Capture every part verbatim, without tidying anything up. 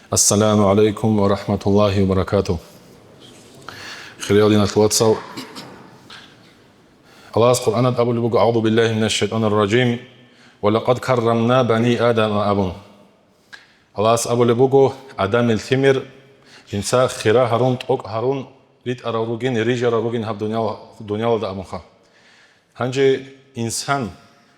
Ассаламу гӀалайкум ва рахӀматуллагьи ва баракатугь. Хириял диналъул вацал, Аллагьас Къуръанад абулеб буго: «АгӀузу биллагьи минаш шайтӀанир ражим, ва лакъад каррамна бани Адама», – абун. Аллагьас абулеб буго: «Адамил лъимер жинца хира гьарун, тӀокӀ гьарун ритӀарал ругин, рижарал ругин гьаб дуниял-, дуниялалда», – абунха. Гьанже инсан,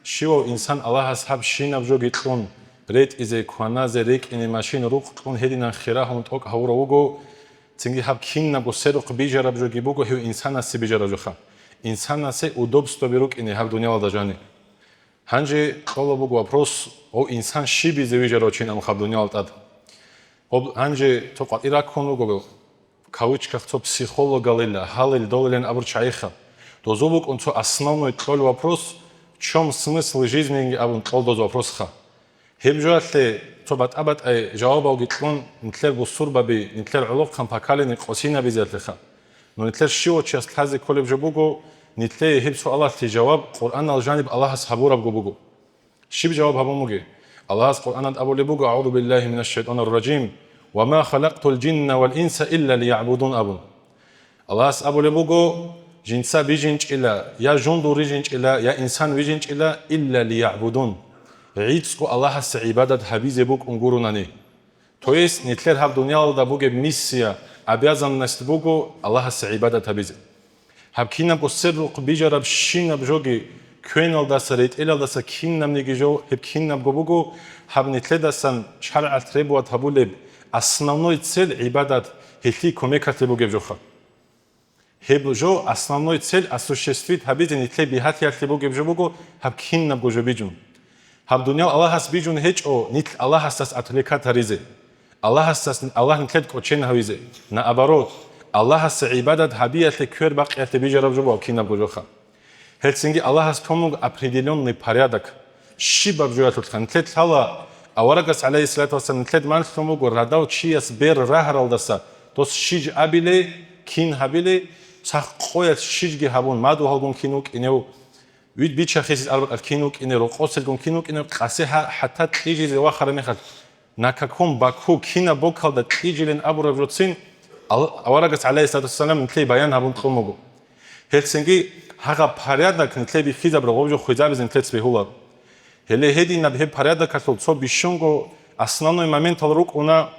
щивав инсан Аллагьас гьаб щинаб жоги кьун, ретӀизе, кваназе, рекӀине, машин, рукъ кьун гьединан хира гьарун тӀокӀ гьавурав вуго, цинги гьаб кинабго сверухъ бижараб жоги буго гьев инсанасе бижараб жоха. Инсанасе удобствоби рукӀине гьаб дуниялалда жаниб. Гьанже кьола буго вопрос, гьав инсан щибизе вижарав чин абун гьаб дуниялалда тӀад. Гьоб гьанже цо къватӀир раккун руго, кавычках, цо психологалила, гьалил долилан абур чагӀиха. Дозул букӀун цо основной кьол вопрос, в чём смысл жизни абун кьол доз вопросха. Гьеб жоялъе цо батӀа-батӀай жавабалги кьун, нилъер бусурбаби, нилъер гӀолохъан поколение къосинабизелъеха. Но нилъер щивав чияс лъазе кколеб жо буго, нилъее гьеб суалалъе жаваб Къуръанал жаниб Аллагьас гьабурабго буго. Щиб жаваб гьабун бугеб? Аллагьас Къуръанад абулеб буго: «АгӀузу биллагьи минаш шайтӀанир ражим, ва ма халакътул жинна вал инса илля лиягӀбудун», – абун. Аллагьас абулеб буго: «Жинца бижинчӀила, я жундул рижинчӀила, я инсан вижинчӀила, илля лиягӀбудун, гӀицӀго Аллагьасе гӀибадат гьабизе букӀун гурунани». То есть, нилъер гьаб дуниялалда бугеб миссия, обязанность буго Аллагьасе гӀибадат гьабизе. Гьаб кинабго сверухъ бижараб щинаб жоги, квеналдаса, ретӀелалдаса кинабниги жо, гьеб кинабго буго, гьаб нилъедасан шаргӀалъ требовать гьабулеб основной цель гӀибадат, гьелъие кумекалъе бугеб жоха. Гьеб жо основной цель осуществить гьабизе нилъер бигьалъиялъе бугеб жо буго гьаб кинабго жо бижун. Гьаб дуниял Аллагьас бижун гьечӀо нилъ Аллагьасдас отвлекать гьаризе, Аллагьасдас, Аллагь нилъер кӀочен гьавизе. Наоборот, Аллагьасе гӀибадат гьабиялъе квер бакъиялъе бижараб жо буго гьаб кинабго жоха. Гьелцинги Аллагьас тун буго определённый порядок. Щибаб жоялъулъха нилъер лъала, аварагас, гӀалайгьиссалату вассалам, нилъер малъун буго, радав чияс бер рагьаралдаса дос щиж абилей, кин гьабилей, цахъ къоялъ щижги гьабун, мадугьалгун кин вукӀинев, вид бичахиси арбакьалъ кин вукӀинев, рокъоселгун кин вукӀинев, къасе гьа-, хӀатта кьижизе вахараб мехалъ, на каком боку, кинаб бокалда кьижилин абураб жоцин, ал-, аварагас, гӀалайгьиссалату вассалам, нилъее баян гьабун кьун буго. Гьелцинги гьагъаб порядок нилъее бихьизабураб гъоб жо хвезабизе нилъеца бегьуларо. Гьеле гьединаб гьеб порядокалъул цо бищунго основной моментал рукӀуна.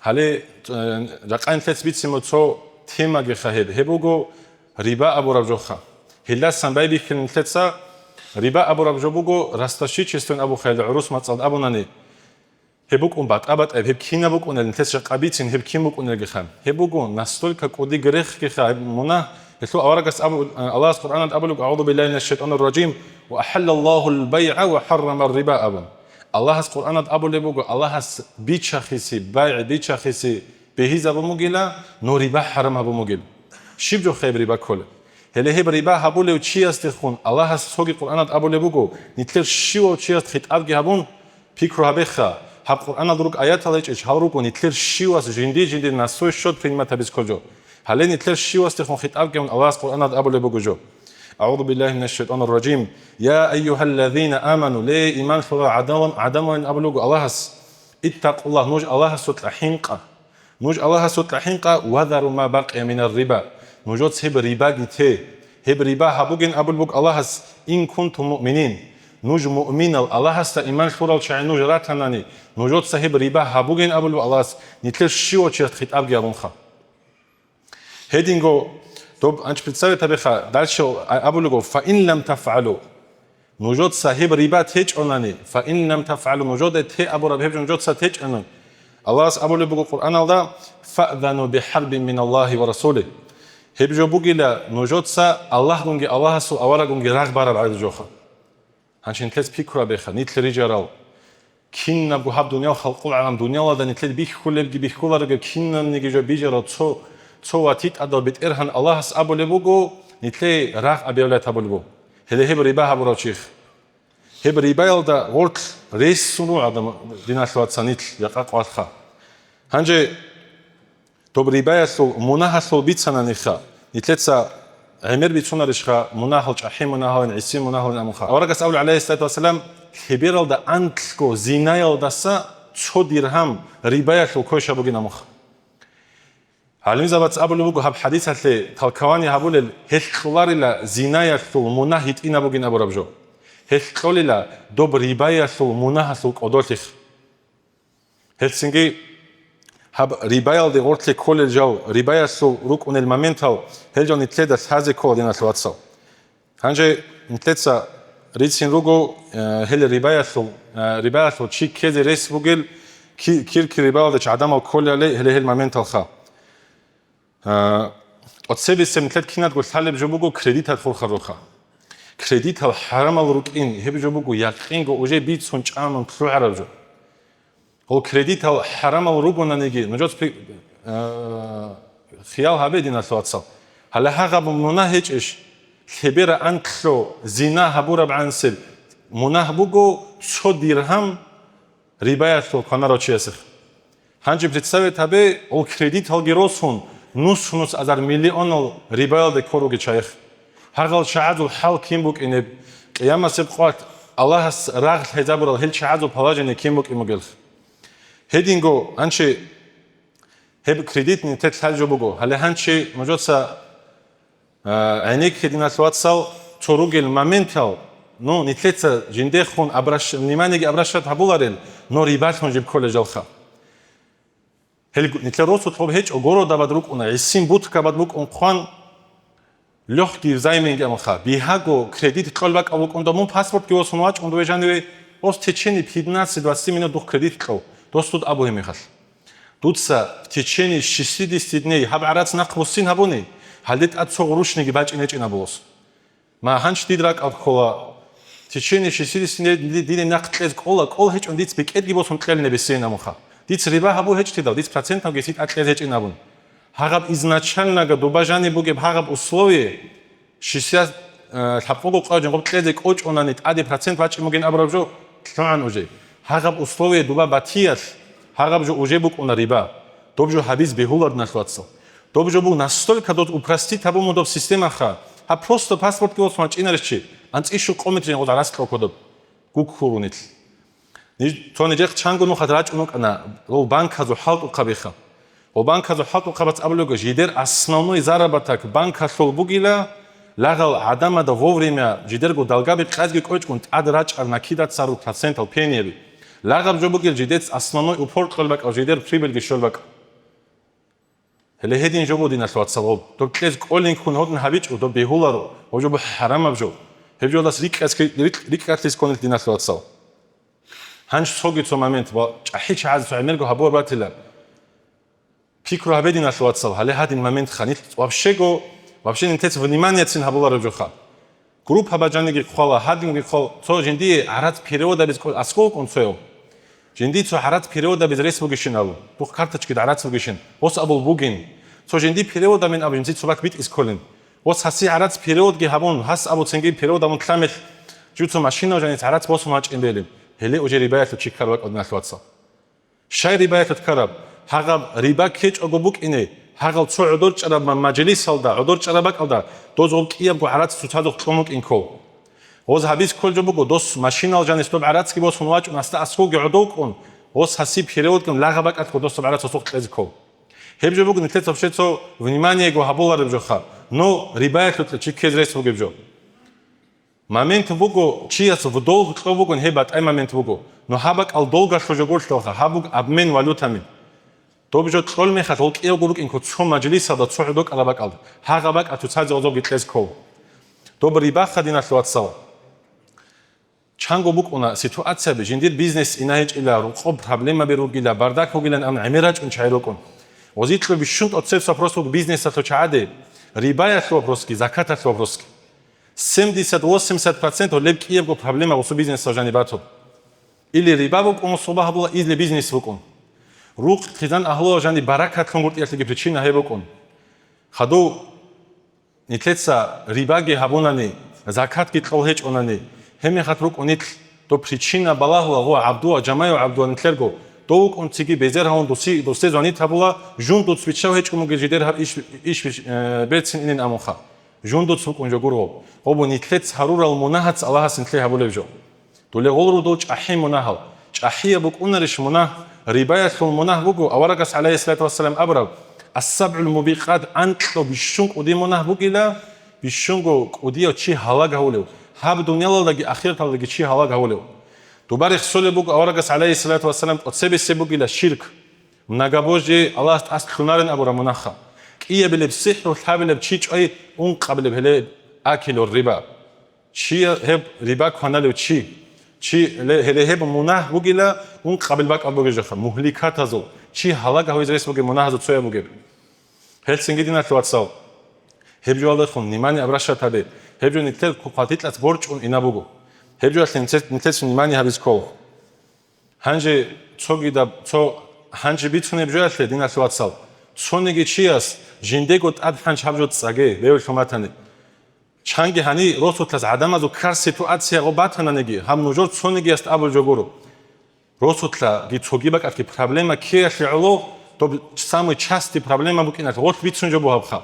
Гьале, э, ракъа нилъеца бицин буго цо темагиха гьеб. Гьеб буго риба абураб жоха. Гьелдасан байбихьила нилъеца, риба абураб жо буго ростовщичествоян абуха гьелда гӀурус мацӀалда абунани. Гьеб букӀун батӀа-батӀаяб, гьеб кинаб букӀунел, нилъеца жакъа бицин, гьеб кин букӀунелгиха. Гьеб буго настолько кӀудияб грехгиха, гьеб мунагь. Гьелъул аварагас абу-, Аллагьас Къуръанад абулеб: «АгӀузу биллагьи минаш шайтӀанир ражим, ва ахӀаллаллагьул байгӀа ва хӀаррамар риба», – абун. Аллагьас Къуръанад абулеб буго, Аллагьас бичахиси, байгӀ бичахиси бегьизабун бугила, но риба хӀарам гьабун бугил. Щиб жоха гьеб риба кколеб? Гьеле гьеб риба гьабулев чиясдехун Аллагьас цоги Къуръанад абулеб буго, нилъер щивав чиясда хитӀабги гьабун, пикру гьабеха, гьаб Къуръаналда руго аятал гьечӀищ, гьал руго нилъер щивас жинди-жиндир на свой счёт принимать гьабизе кколел жо. Гьале нилъер щивасдехун хитӀабги гьабун Аллагьас Къуръаналда абулеб буго жо. АгӀузу биллагьи минаш шайтӀанир ражим. Я айюгьаллазина аману, ле, иман лъурал гӀадамал-, гӀадамалин абулеб буго Аллагьас, иттакъуллагь, нуж Аллагьасукьа хӀинкъа. Нуж Аллагьасукьа хӀинкъа, ва зару ма бакъия минар риба. Нужеца гьеб рибаги те. Гьеб риба гьабугин абулеб буго Аллагьас, ин кунтум муъминин. Нуж муъминал, Аллагьасда иман лъурал чагӀи нуж ратанани, нужеца гьеб риба гьабугин абулеб буго Аллагьас, нилъер щивав чиясда хитӀабги гьабунха. Гьединго доб анчи представить гьабеха, дальше а-, абулего, фа ин лам тафгӀалу. Нужеца гьеб риба течӀонани, фа ин лам тафгӀалу, нужеда те абураб гьеб жо нужеца течӀони, Аллагьас абулеб буго Къуръаналда, «Фаъзану бихӀарбин миналлагьи ва расулигь». Гьеб жо бугила нужеца Аллагьгунги Аллагьасул аварагунги рагъ бараб гӀадаб жоха. Гьанже нилъеца пикру гьабеха, нилъ рижарал. Кинабго гьаб дуниял халкъул гӀалам, дуниялалда нилъер бихьулебги бихьуларебги кинабниги жо бижарал цо, цо ватитӀадал БетӀергьан Аллагьас абулеб буго, нилъее рагъ объявлять гьабулеб буго. Гьеле гьеб риба гьабурав чихъ. Гьеб рибаялда гъорлъ ресун руго гӀадамал, диналъул вацал, нилъ жакъа къвалха. Гьанже доб рибаялъул мунагьалъул бицананиха, нилъеца гӀемер бицунарищха мунагьал, чӀахӀи мунагьалин, гӀиси мунагьалин абунха. Аварагас абула, гӀалайгьиссалату вассалам, лъебералда анлъго зинаялдаса цо диргьам рибаялъул квешаб бугин амухъ. ГӀалимзабац абулеб буго гьаб хӀадисалъе толкование гьабулел, гьелъ кьоларила зинаялъул мунагь гьитӀинаб бугин абураб жо. Гьелъ кьолила доб рибаялъул мунагьалъул кӀодолъихъ. Гьелцинги гьаб рибаялде гъорлъе кколел жал, рибаялъул рукӀунел моментал, гьел жал нилъеда лъазе ккола, диналъул вацал. Гьанже нилъеца рицин руго, э, гьел рибаялъул, э, рибаялъул чи ккезе рес бугел, ки-, кир-кир рибаялде гӀадамал кколелали гьеле гьел моменталха. Э, тӀоцебесеб нилъед кинадго лъалеб жо буго кредитал хурхаруха. Кредитал хӀарамал рукӀин, гьеб жо буго якъинго уже бицун чӀамун лъугӀараб жо. Гьол кредитал хӀарамал ругонаниги, нужец пи-, э, хиял гьабе, диналъул вацал. Гьале гьагъаб мунагь гьечӀищ, лъебера анкьлъо зина гьабураб гӀансел мунагь буго цо диргьам рибаялъул кванарав чиясехъ. Гьанже представить гьабе, гьол кредиталги росун, нус-нус азар миллионал рибаялде ккоруги чайихъ. Гьагъал чагӀазул хӀал кин букӀинеб, къиямасеб къват Аллагьас рагъ лъезабурал гьел чагӀазул положение кин букӀин бугелъ. Гьединго гьанчи гьеб кредитный тет лъал жо буго. Гьале гьанчи нужеца, а, гӀенекке, диналъул вацал, цо ругел моментал, ну, нилъеца жиндехун обращ-, вниманиеги обращать гьабуларел, но рибалъун жиб кколел жалха. Гьел гу-, нилъер росулъ гъоб гьечӀо, городабад рукӀуна, гӀисин буткабад букӀун хъван, лёгкий взайминги амха, бигьаго кредит кьол бакӀал букӀун, дов мун паспортги восун вачӀун, дов жаниве, ос в течение пятнадцати-двадцати минут дух кредит кьов, дос дуд абу гьеб мехалъ. Дуца в течение шестидесяти дней гьаб гӀарац нахъ буссин гьабуни, гьалде тӀад цо гъурущниги бачӀин гьечӀин абулос. Ма гьанч дид ракӀалд ккола, в течение шестидесяти дней ди-, диде нахъ кьез кӀола, кӀол гьечӀун диц бекӀедги босун кьелин бесен амуха. Диц риба гьабу гьечӀ тидал, диц проценталги ситӀа кьез гьечӀин абун. Гьагъаб изначального дуба жаниб бугеб гьагъаб условие, шестьдесят, э, лъабкъого къо жингъуб кьезе кӀочӀунани тӀаде процент вачӀин бугин абураб жо лъугӀан уже. Гьагъаб условие дуба батиялъ, гьагъаб жо уже букӀуна риба. Доб жо гьабиз бегьулар, диналъул вацал. Доб жо буго настолько дос упростить гьабун мун доб системаха. Гьаб просто паспортги восун вачӀинарищ чи, анцӀишул къо метрин гъоз гӀарац кьо кодоб. Гуккурунил. Ниж-, цо нижехъ чанго нухалъ рачӀун вукӀана, гъол банказул хӀалтӀухъабиха. Гъол банказул хӀалтӀухъабац абулего, жидер основной заработок банкалъул бугила, лагъал гӀадамада вовремя жидерго далгаби къазги кӀочӀгун тӀад рачӀар накидацарул процентал пенияби. Лагъаб жо бугел жидец основной упор кьол бакӀал, жидер прибыльги щол бакӀал. Гьеле гьедин жо буго, диналъул вацал, гъоб. Доб кьез кӀолин ккун гьодин гьабичӀо, доб бегьуларо, гьоб жо бу хӀарамаб жо. Гьеб жолас рикӀкӀац-, рикь-, рикӀкӀатлъи сконил, диналъул вацал. Гьанж цоги цо момент ва чӀахӀи чагӀазе цо гӀемерго гьабуар батила. Пикру гьабе, диналъул вацал, гьале гьадин момент ханил вообще-го, вообще нилъец вниманиецин гьабулареб жоха. Группа бажаниги хъвала, гьадинги хъвал, цо жиндие гӀарац переводабиз кӀо-, аскӀов вукӀун цояв. Жинди цо гӀарац переводабиз рес бугищин абу, духъ карточкид гӀарац бугищин, ос абул бугин. Цо жинди переводамин абу жинци цо бак битӀис кколин. Ос гьаси гӀарац переводги гьабун, гьас абу цинги перевод гьабун тламел, жив цо машинав жаниц гӀарац босун вачӀин бели, гьеле уже рибаялъул чиккар бакӀал, диналъул вацал. Щай рибаялъ откараб? Гьагъаб риба ккечӀого букӀине, гьагъал цо гӀодор чӀараб ма-, мажлисалда, гӀодор чӀараб бакӀалда, доз гъоб кӀиябго гӀарац цоцазухъ кьун вукӀин ккол. Гъоз гьабиз ккол жо буго, дос машинал жанис доб гӀарацги босун вачӀун, асда аскӀовги гӀодов кӀун, гъос гьасиб переводгун лагъа бакӀалъго дос доб гӀарац гьосухъ кьезе ккол. Гьеб жо буго нилъеца вообще цо вниманиего гьабулареб жоха, но рибаялъулъа чи ккез рес бугеб жо. Момент буго, чияс в долг кьо бугон, гьеб батӀай момент буго. Но гьаб бакӀал долгалъул жо гурлъалха, гьаб буго обмен валютами. Доб жо кьол мехалъ гъол кӀиявго рукӀинко цо мажлисалда, цо гӀодокӀала бакӀалда, гьагъа бакӀа цоцазе гъозобги кьез ккол. Доб рибаха, диналъул вацал. Чанго букӀуна ситуацияби, жиндир бизнес инагьечӀила, рукъоб проблемаби ругила, бардак вугилан ан гӀемер рачӀун чай рукӀун. Гъозитлъу бищун тӀоцеб вопрос буго бизнесалъул чагӀаде, рибаялъул вопросги, закаталъул вопросги. Семьдесят-восемьдесят процент гьолеб кӀиябго проблема гъусу бизнесал жаниб батун. Или риба букӀун мусуба гьабула, или бизнес букӀун. Рукъ хъизан агьлула жаниб баракатлъун гуртӀиялъеги причина гьеб букӀун. Хадув нилъеца рибаги гьабунани, закатги кьол гьечӀонани, гьебмехалъ рукӀун нилъ, доб причина балагьула гъо ГӀабдуа, Жамаев ГӀабдуа нилъерго, дов вукӀун циги безер гьавун дуси, досде звонит гьабула, жундуц биччав гьечӀо мугел жидер гьаб иш, иш, э, берцин инин амунха. Жундуц вукӀун жо гургъу. Гъобу нилъец гьарурал мунагьац Аллагьас нилъе гьабулеб жо. Дуле гъол рудул чӀахӀи мунагьал. ЧӀахӀияб букӀунарищ мунагь? Рибаялъул мунагь буго, аварагас, гӀалайгьиссалату вассалам, абураб: «Ас-сабгӀул мубикъат», анкьго бищун кӀудияб мунагь бугила, бищунго кӀудияв чи гьалаг гьавулев, гьаб дуниялалдаги ахираталдаги чи гьалаг гьавулев. Дуба рехсолеб буго аварагас, гӀалайгьиссалату вассалам, тӀоцебесеб бугила ширк, многобожие, Аллагьас тӀаса лъунарин абураб мунагьха, кӀиябилеб сихӀру лъабилеб чи чӀвай, ункъабилеб гьеле акилур риба. Чи гьеб риба кваналев чи? Чи ле-, гьеле гьеб мунагь бугила, ункъабил бакӀал бугеб жоха, мугьликатазул, чи гьалаг гьавизе рес бугеб мунагьазул цояб бугеб. Гьелцинги, диналъул вацал, гьеб жоялдехун внимание обращать гьабе. Гьеб жо нилъер хъатикьац борчӀун ина буго. Гьеб жоялъе нилъер-, нилъецин внимание гьабиз ккол. Гьанже цогидаб, цо, гьанже бицунеб жоялъе, диналъул вацал, цониги чияс жиндего тӀад гьанж гьаб жо цӀцӀаге, бевлъун батани. Чанги гьани росулъас гӀадамазул ккар ситуация гъо батананиги, гьаб нужер цонигиясда абул жо гуро. Росулъаги цоги бакӀалъги проблема ккеялъе гӀоло, доб самый частый проблема букӀиналъ гъолъ бицун жо бугьабха.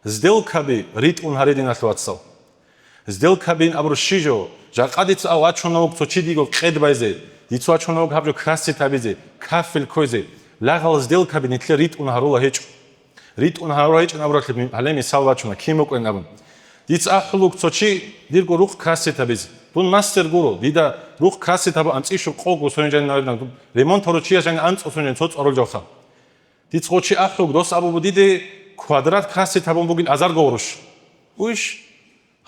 Сделкаби ритӀун гьаре, диналъул вацал. Сделкабин абуру щи жо? Жакъа дица ав вачунавуг цо чи диго къед байзе, дица вачунавуг гьаб жо красить гьабизе, кафель ккойзе. Лагъал сделкаби нилъер ритӀун гьарула гьечӀо. РитӀун гьарула гьечӀин абуралъе ми-, гьале мисал вачуна, кин вукӀин абун. Дица ахӀулуг цо чи дирго рукъ красить гьабизе. Дун мастер гуро, дида рукъ красить гьабу анцӀишуб къого сонжани, наверное, ремонт гьару чияс жани анцӀо сонжани цо цӀарул жоха. Дица гъо чи ахӀулуг, дос абу бугиде квадрат красить гьабун бугин азарго гъурущ. Уйш?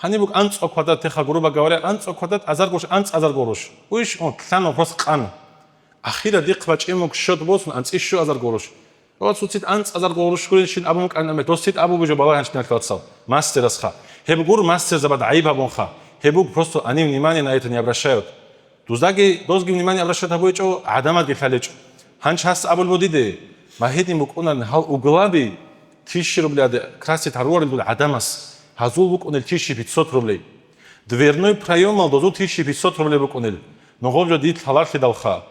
Гьаниб буго анцӀго квадрат, теха, грубо говоря, анцӀго квадрат азарго гъурущ, анцӀазарго гъурущ. Уйш, он, лъан вопрос къан. Ахира дихъ бачӀин муг счет босун анцӀи щуазарго гъурущ. Ва цуцит анцӀазарго гъурущ гурин шин абун кӀан амет, досит абу бужо балагьанчиналъ вацал. Мастерасха. Гьеб гур мастерзабад гӀайиб гьабунха. Гьеб буг просто они внимание на это не обращают. Дуздаги, дозги внимание обращать гьабуечӀо, гӀадамазги лъалечӀо. Гьанч гьас абулбу диде, магьидин букӀунарин гьал углаби тысяча рублида красить гьаруарил дул гӀадамас, гьазул букӀунел тысяча пятьсот рублей. Дверной проемал дозул тысяча пятьсот рублей букӀунел, нугъоб жо дид лъаларлъидалха.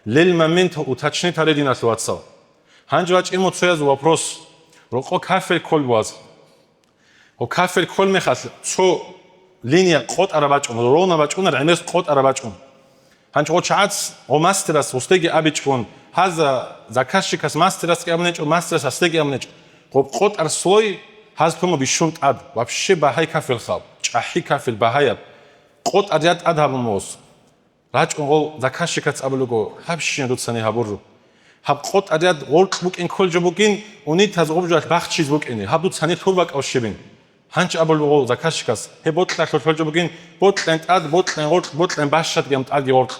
Лел моментал уточнить гьаре, диналъул вацал. Гьанж вачӀин муцояз вопрос. Рокъо кафель кколбуаз. Гъо кафель кколмехалъ цо линия къотӀара бачӀун, ровно бачӀунар гӀемерс къотӀара бачӀун. Гьанчи гъо чагӀац гъо мастерас гъустеги абичӀун, гьаза заказчикас мастерасги абунечӀо, мастерас гьасдеги абунечӀо. Гъоб къотӀар слой гьаз лъума бищун тӀад, вообще багьай кафелха, чӀахӀи кафель багьаяб. КъотӀар я тӀад гьабун мос. РачӀун гъол заказчикац абулего, гьаб щин дуцани гьабуру. Гьаб къотӀарад гъоркь букӀин кколжо букӀин, унитаз гъубжалъ бахчиз букӀине, гьаб дуцани лъур бакӀав щибин. Гьанч абулего гъол заказчикас, гьеб бокьалъур лъолжо букӀин, бокьен тӀад, бокьен гъоркь, бокьен бащадгам тӀадги гъоркь.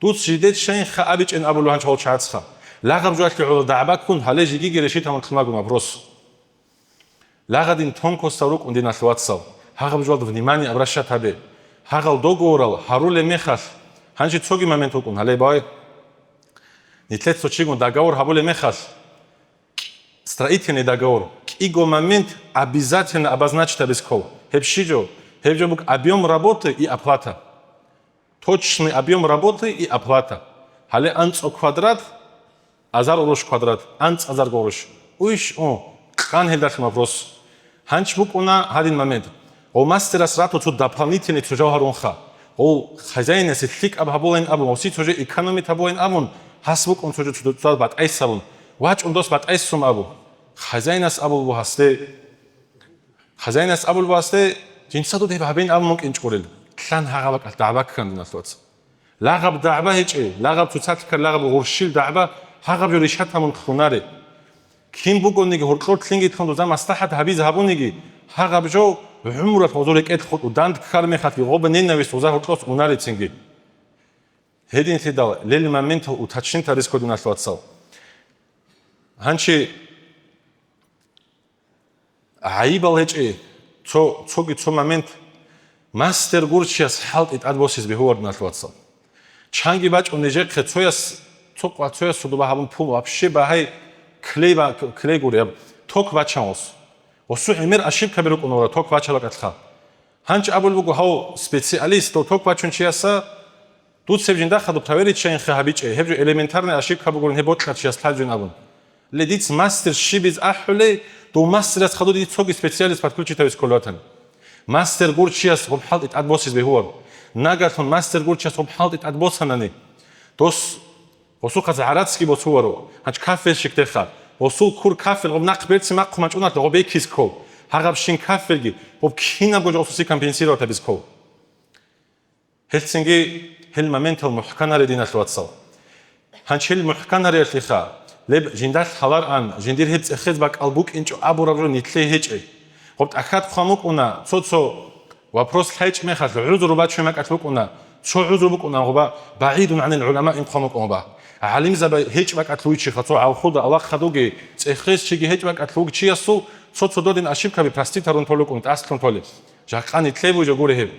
Дуц жидед шайинха абичӀен абулев гьанч гъол чагӀацха. Лагъаб жоялъе гӀоло дагӀба ккун, гьале жигиги решит гьамун лъумагун вопрос. Лагъадин тонкостал рукӀун, диналъул вацал, гьагъаб жугьалда внимание обращать гьабе. Гьагъал договорал гьарулеб мехалъ, гьанже цоги момент вукӀун, гьале бай. Нилъер цо чигун договор гьабулеб мехалъ, строительный договор, кӀиго момент обязательно обозначить гьабиз ккол. Гьеб щи жо? Гьеб жо буго объём работы и оплата. Точный объём работы и оплата. Гьале анцӀо квадрат, азар гъурущ квадрат, анцӀазар гъурущ. Уйш, у, къан гьелдалъун вопрос. Гьанч букӀуна гьадин момент. Гъо мастерас рату цо дополнительный цо жо гьарунха. Гъо хозяинасе лъикӀаб гьабулайн абун, гъоси цо жо экономить гьабулайн абун, гьас букӀун цо жо цо, цо батӀайс гьабун. ВачӀун дос батӀайсум абу. Хозяинас абулбу гьасде. Хозяинас абулбу гьасде, жинца дуда гьеб гьабин абун мукӀинчӀурел, лъан гьагъаб бакӀалъ дагӀба ккан, диналъул вацал. Лагъаб дагӀба гьечӀей, лагъаб цоцалъ ккар, лагъаб гъурщил дагӀба, гьагъаб жо ришат гьамун хъунаре. Кин бугониги, гьоркьор лъинги лъун дуза маслахӀат гьабизе гьабуниги, гьагъаб жо гӀумралъ гъозул рекӀелъ хутӀу, данд ккар мехалъги гъоба ненависть гъоза гьоркьос унарецинги. Гьединлъидал лел моментал уточнить гьарис ккодиналъул вацал. Гьанчи гӀайибал гьечӀей, цо, цоги цо момент мастер гурчияс хӀалтӀи тӀад босиз бегьувардиналъ вацал. Чанги бачӀун нижехъе цояс, цо къва-, цояс цо дуба гьабун пул вообще багьай клей ба-, клей гури гьаб, ток бачан ос. Осу гӀемер ошибкаби рукӀун вара ток бачалакалъха. Гьанчи абул буго гьав специалист, дов ток бачун чияса, дуцеб жинда хадуб проверить чайинха гьабичӀей, гьеб жо элементарный ошибка бугурин гьеб бокьарчияс лъалжун абун. Ле, диц мастер щибиз ахӀулей, дов мастерас хадур диц цоги специалист подключить гьавис кколватан. Мастер гурчияс гъуб хӀалтӀи тӀад босиз бегьувар. Нагагьлъун мастер гурчияс гъуб хӀалтӀи тӀад босанани, дос Гъосухъаца гӀарацги босуваро, гьанч кафелщик теха. Гъосул кур кафел, гъоб нахъ берцин махъу мачӀуналъ гъоб бекис ккол. Гьагъаб щин кафелги, гъоб кинабго жо гъосусе компенсировать гьабиз ккол. Гьелцинги гьел моментал мухӀканарей, диналъ вацал. Гьанч гьел мухӀканарелъиха, леб жиндалъ гьаларан, жиндир гьеб цӀехез бакӀал букӀинчӀо абураб жо нилъее гьечӀей. Гъоб тӀахьад хъван букӀуна, цо-цо вопрос лъайчӀ мехалъ гӀузру бачун макӀалъ букӀуна, цо гӀузру букӀуна гъоба, багӀидун гӀанил гӀулама ин хъван букӀун гъоба. ГӀалимзаби гьечӀ бакӀалъ вугев чиха, цо гӀалхуда, алахъадуги, цӀехез чиги гьечӀ бакӀалъ вугев чиясул цо-цо додин ошибкаби простить гьарун толукӀун, тӀасалъун толи. Жакъа нилъее буй жо гуре гьеб.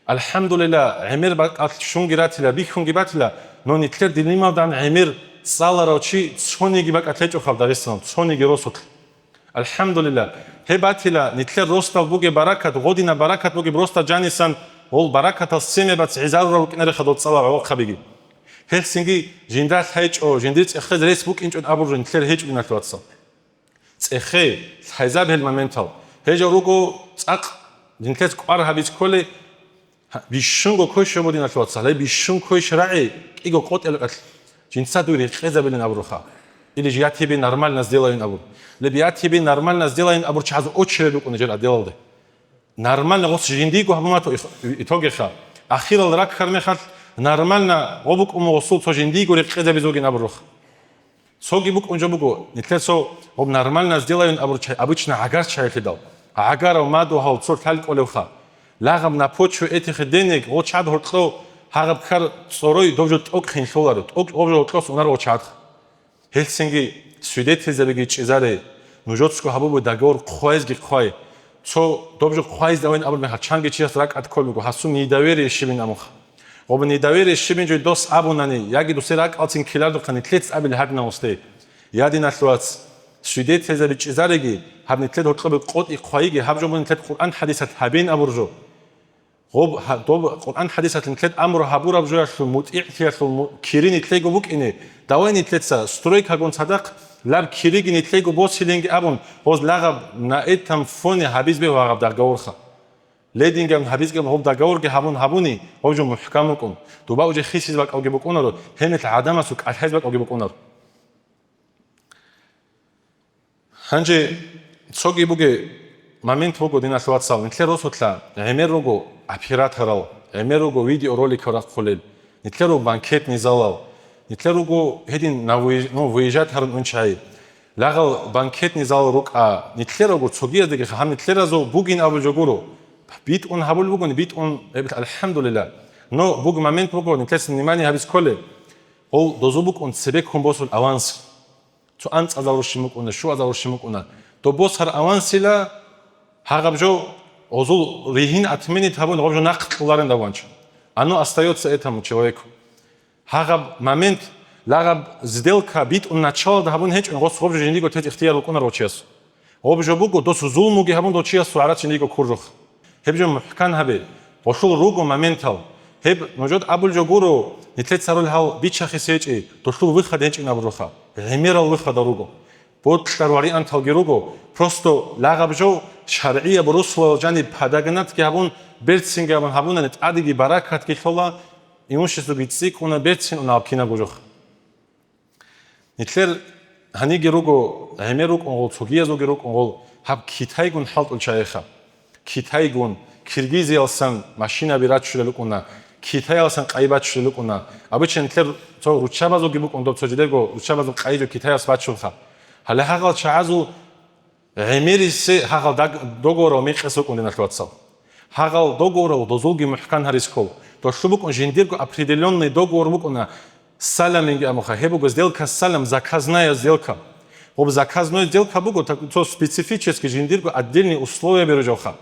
АлхӀамдулилла, гӀемер бакӀалъ щунги ратила, бихьунги батила, но нилъер дилималдан гӀемер цӀаларав чи цониги бакӀалъ гьечӀохъаб Дагъистанал, цониги росулъ. АлхӀамдулилла, гьеб батила, нилъер росдал бугеб баракат, гъодинаб баракат бугеб росдал жанисан, гъол баракатал семьябац гӀезарурал рукӀинареха дол цӀалал гӀолохъабиги. Гьелъинги жинда лъайчӀо, жиндир цӀехез рес букӀинчӀун абуржун нилъер гьечӀо, диналъ вацал. ЦӀехе, лъайзаб гьел моментал. Гьежал руго цӀакъ, динлъец кӀвар гьабиз кколей, гьа, бищунго кой щободиналъ вацал, гьай бищун кой шрагӀи кӀиго къотӀел кӀалъ, жинца дуй рекъезабилин абуруха. Или же я тебе нормально сделаю абур. Леб я тебе нормально сделаю абур чагӀаз очередь букӀуна жер отделалде. Нормально гъос жиндиго гьабумато итогеха. Ахирал раккар мехалъ нормально гъо букӀун гъосул цо жиндиго рекъезабиз вугин абуруха. Цоги букӀун жо буго, нилъер цо гъоб нормально сделаю абур чай, обычно гӀагар чайилъидал. ГӀагарав мадугьал цо лъалкӀолевха. Лагъаб на почве этих денег гъо чад гьоркьо гьагъаб ккар цӀорой дов жо тӀокӀ хинлъуларо, тӀокӀ гъов жо гьоркьос унар гъо чад. Гьелцинги свидетельзабиги чӀезаре, нужецго гьабубу договор хъвайзги хъвай. Цо доб жо хъвайз давин абун мехалъ чанги чияс ракӀад кколего, гьасун недоверие щибин амуха. Гъоб недоверие щибин жо дос абунани, яги дусер ракӀалцин ккелардухъа нилъец абил гьадинав гъосде. Я диналъ вац, свидетельзаби чӀезареги, гьаб нилъед гьоркьобе къотӀи хъвайиги, гьаб жо мун нилъед Къуръан хӀадисат гьабин абур жо. Гъоб гьа-, доб Къуръан хӀадисалъ нилъед амру гьабураб жоялъул мутӀигӀлъиялъул му-, кири нилъего букӀине, давай нилъеца стройкагун цадахъ лаб кириги нилъего босилинги абун, гъоз лагъаб на этом фоне гьабиз бегь вагъаб договорха. Лединган гьабизган гъоб договорги гьабун гьабуни, гъоб жо мухӀкам рукӀун, дуба уже хисиз бакӀалги букӀунаро, гьенил гӀадамасул кӀалъайз бакӀалги букӀунаро. Гьанже цоги буге момент буго, диналъ вацал, нилъер росулъа гӀемер руго операторал, гӀемер руго видеороликал рахъулел, нилъер руго банкетный залал, нилъер руго гьедин на выезж-, ну, выезжать гьарун унчагӀи. Лагъал банкетный залал рукӀа, нилъер руго цогияздаги гьаб нилъеразул бугин абул жо гуро. БитӀун гьабул бугони, битӀун, э, алхӀамдулилла. Но буго момент буго, нилъеца внимание гьабиз кколе, гъол дозу букӀун цебеккун босул аванс. Цо анцӀазал рушин букӀуна, щуазал рушин букӀуна. Доб босар авансила гьагъаб жо гъозул ригьин отменить гьабун, гъоб жо нахъ кьуларин даванча. Оно остаётся этому человеку. Гьагъаб момент, лагъаб сделка битӀун началалда гьабун гьечӀун, гъос гъоб жо жиндиго тез ихтияр букӀунар гъочияс. Гъоб жо буго, дос зулмуги гьабун дов чияс сугӀарат жиндиго ккуржух. Гьеб жо мухӀкан гьабе, гъолъул руго моментал. Гьеб нужед абул жо гуро, нилъеца роль гьал бичахъе сечӀи, долъул выход гьечӀин абуруха. ГӀемерал выходал руго. Бокьар варианталги руго, просто лагъаб жо шаргӀияб русулал жаниб подогнатьги гьабун, берцинги гьабун гьабунани тӀадеги баракатги лъола, имуществоги цӀикӀкӀуна, берцин уна гьаб кинабго жо. Нилъер гьаниги руго, гӀемер рукӀун гъол, цогиязулги рукӀун гъол, гьаб Китайгун хӀалтӀул чагӀиха. Китайгун, Киргизиялсан машинаби рачулел рукӀуна, Китаялсан къай бачулел рукӀуна. Обычно нилъер цо руччабазулги букӀун, доб цо жидерго руччабазул къайи жо Китаялс бачулха. Гьале гьагъал чагӀазул гӀемерисе гьагъал даг-, договорал мекъес вукӀун, диналъ вацал. Гьагъал договорал дозулги мухӀкан гьарискол. Долъу букӀун жиндирго определённый договор букӀуна, саламинги амуха. Гьеб буго сделка салам, заказная сделка. Гъоб заказной сделка буго, так, цо специфический жиндирго отдельный условия беружалха.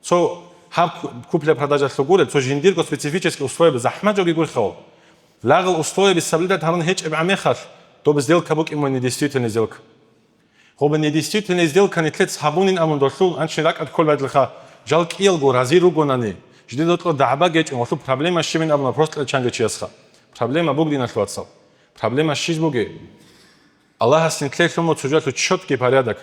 Цо гьаб ку-, купля-продажалъу гурел, цо жиндирго специфический условия, захӀмачӀоги гурхъавал. Лагъал условияби соблюдать гьарун гьечӀеб гӀамехалъ, доб сделка букӀин муни действительный сделка. Гъоба недействительная сделка нилъец гьабунин абун долъул анчи ракӀад кколбадилха, жал кӀиялго рази ругонани, жидедалъур дагӀба гечӀун гъолъул проблема щибин абуна просто чанги чиясха. Проблема буг, диналъ вацал. Проблема щиж буге? Аллагьас нилъе лъумо цо жалъу чёткий порядок.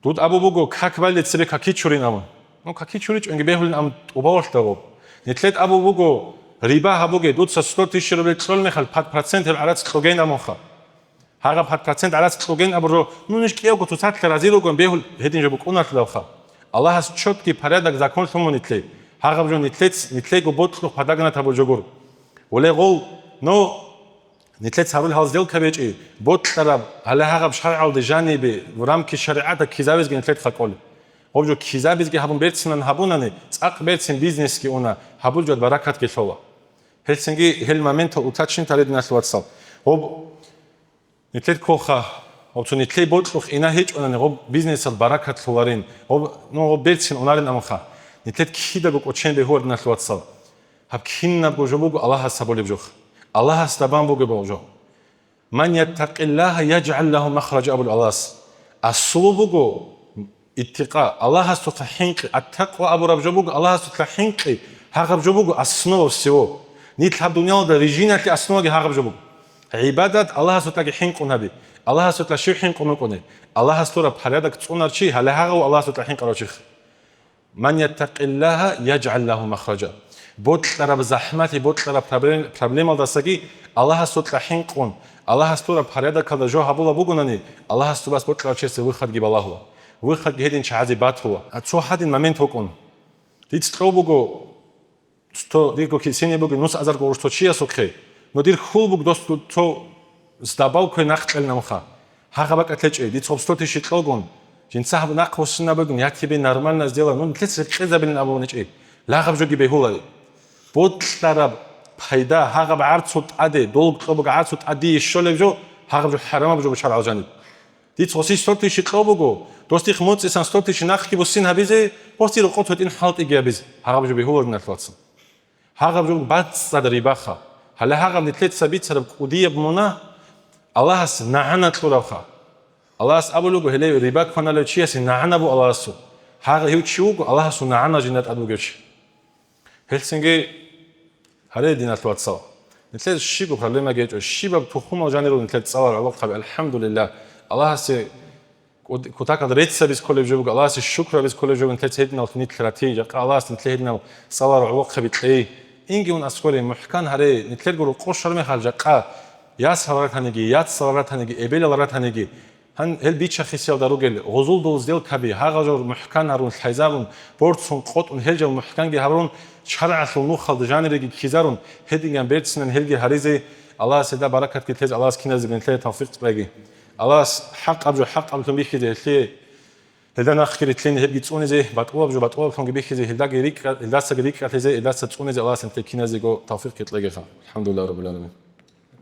Дуд абу буго, как балли цебе каки чурин абун. Ну, каки чуричӀонги бегьулин абун тӀубавалъ дагъуб. Нилъед абу буго, Риба гьабуге, дуца сто тысяч рубль кьол мехалъ, пад процент гьеб гӀарац кьоген абунха. Гьагъаб пад процент гӀарац кьоген абуро, ну, ниж кӀиявго цоцалъа рази ругон бегьул гьедин жо букӀуналъулавха. Аллагьас чёткий порядок, закон лъумун нитлъе. Гьагъаб жо нитлъец, нитлъего бокьухъ подогнать гьабул жо гур. Вале гъол, ну, нитлъец гьарул гьал сделка бечӀи, бокьараб, гьале гьагъаб шаргӀалде жанибе, в рамки шаригӀата ккизабизги нитлъец хакӀолеб. Гъоб жо ккизабизги гьабун берцинан гьабунани, цӀакъ берцин бизнесги уна, гьабул жо баракатги лъола. Гьелцинги гьел моментал уточнить гьаре, диналъул вацал. Гъоб нитлъер кколха, гъоб цо нитлъей бокьухъ ина гьечӀонани, гъоб бизнесал баракат лъоларин, гъоб, ну, гъоб берцин унарин амха. Нитлъер кидаго кӀочен бегьуар, диналъул вацал. Гьаб кинабго жо буго Аллагьас гьабулеб жо. Аллагьасда бан бугеб жо. «Ман яттакъиллагьа яжгӀал лагьу махража», абулеб Аллагьас. Аслу буго иттикъа, Аллагьасухъа хӀинкъи, ат-такъва абураб жо буго Аллагьасухъа хӀинкъи, гьагъаб жо буго основа всего. Нилъ гьаб дуниялалда рижиналъе основаги гьагъаб жо буго. ГӀибадат Аллагьасухъаги хӀинкъун гьаби. Аллагьасухъа щив хӀинкъун вукӀуни? Аллагьас лъураб порядок цӀунар чи, гьале гьагъав Аллагьасухъа хӀинкъарав чихъ. «Ман яттакъиллагьа яжгӀал лагьу махража». Бокьараб захӀмалъи, бокьараб проблем-, проблемалдасаги Аллагьасукьа хӀинкъун, Аллагьас лъураб порядокалда жо гьабула бугонани, Аллагьас цо бас бокьарав чиясе выходги балагьула. Выходги гьедин чагӀазе батула. А цо гьадин момент вукӀун. Диц кьов буго, цо дирго кисине бугин нус азарго гъурцо чиясухъе, но дир хьул буг дос цо сдабал кквей нахъ кьел намха. Гьагъа бакӀа лъечӀей, диц гъоб сто тыщи кьогун, жинца гьаб нахъ вуссинаб бугин, я тебе нормально сделал, ну, нилъец рекъезабилин абун гьечӀей, лагъаб жоги бегьулари. Ботлъараб пайда, гьагъаб гӀарцул тӀаде, долг кьобуг гӀарцул тӀаде щолеб жо, гьагъаб жо хӀарамаб жо бучарал жаниб. Диц гъосие сто тыщи кьо буго, дос дихъ моцӀисан сто тыщи нахъги буссин гьабизе, гъосие рокъо цо тӀин хӀалтӀиги гьабизе, гьагъаб жо бегьулари, диналъул вацал. Гьагъаб жо буго бацӀцӀад рибаха. Гьале гьагъаб нилъеца бицараб кӀудияб мунагь Аллагьас нагӀана кьуравха. Аллагьас абулего, гьеле риба кваналев чиясе нагӀана бу Аллагьасул. Гьагъа гьев чи вуго Аллагьасул нагӀана жинда тӀад бугев чи. Гьелцинги гьаре, диналъул вацал. Нилъер щибаб проблема гьечӀо, щибаб тухумал жанир нилъер цӀалал гӀолохъаби, алхӀамдулиллагь. Аллагьасе кӀуд-, кутакал рецц гьабиз кколеб жо буго, Аллагьасе шукр гьабиз кколеб жо буго, нилъеца гьединал нилъ ратей, жакъа Аллагьас нилъе гьединал цӀаларал гӀолохъаби кьей. Инги ун аскоре мухӀкан гьаре, нилъер гуро къошар мехал жакъа, ясал ратаниги, яцал ратаниги, эбелал ратаниги, гьан гьел бича-хисиялда ругел гъузулдул сделкаби, гьагъажур мухӀкан гьарун, лъайзабун, борцун, къотӀун, гьел жал мухӀканги гьарун, шаргӀалъул нухалда жаниреги ккизарун, гьединан берцинан гьелги гьаризе, Аллагьас гьелда баракатги тезе, Аллагьас киназеги нилъее тавфикъ кьеги. Аллагьас хӀакъаб жо хӀакъаблъун бихьизе гьелъие, гьелда нахъги рилълъине гьебги цӀунизе, батӀулаб жо батӀулаблъунги бихьизе, гьелдаги рикӀкӀа-, гьелдасаги рикӀкӀалъизе, гьелдаса цӀунизе Аллагьас нилъее киназего тавфикъги кьегиха. АлхӀамдулиллагьи раббил гӀаламин.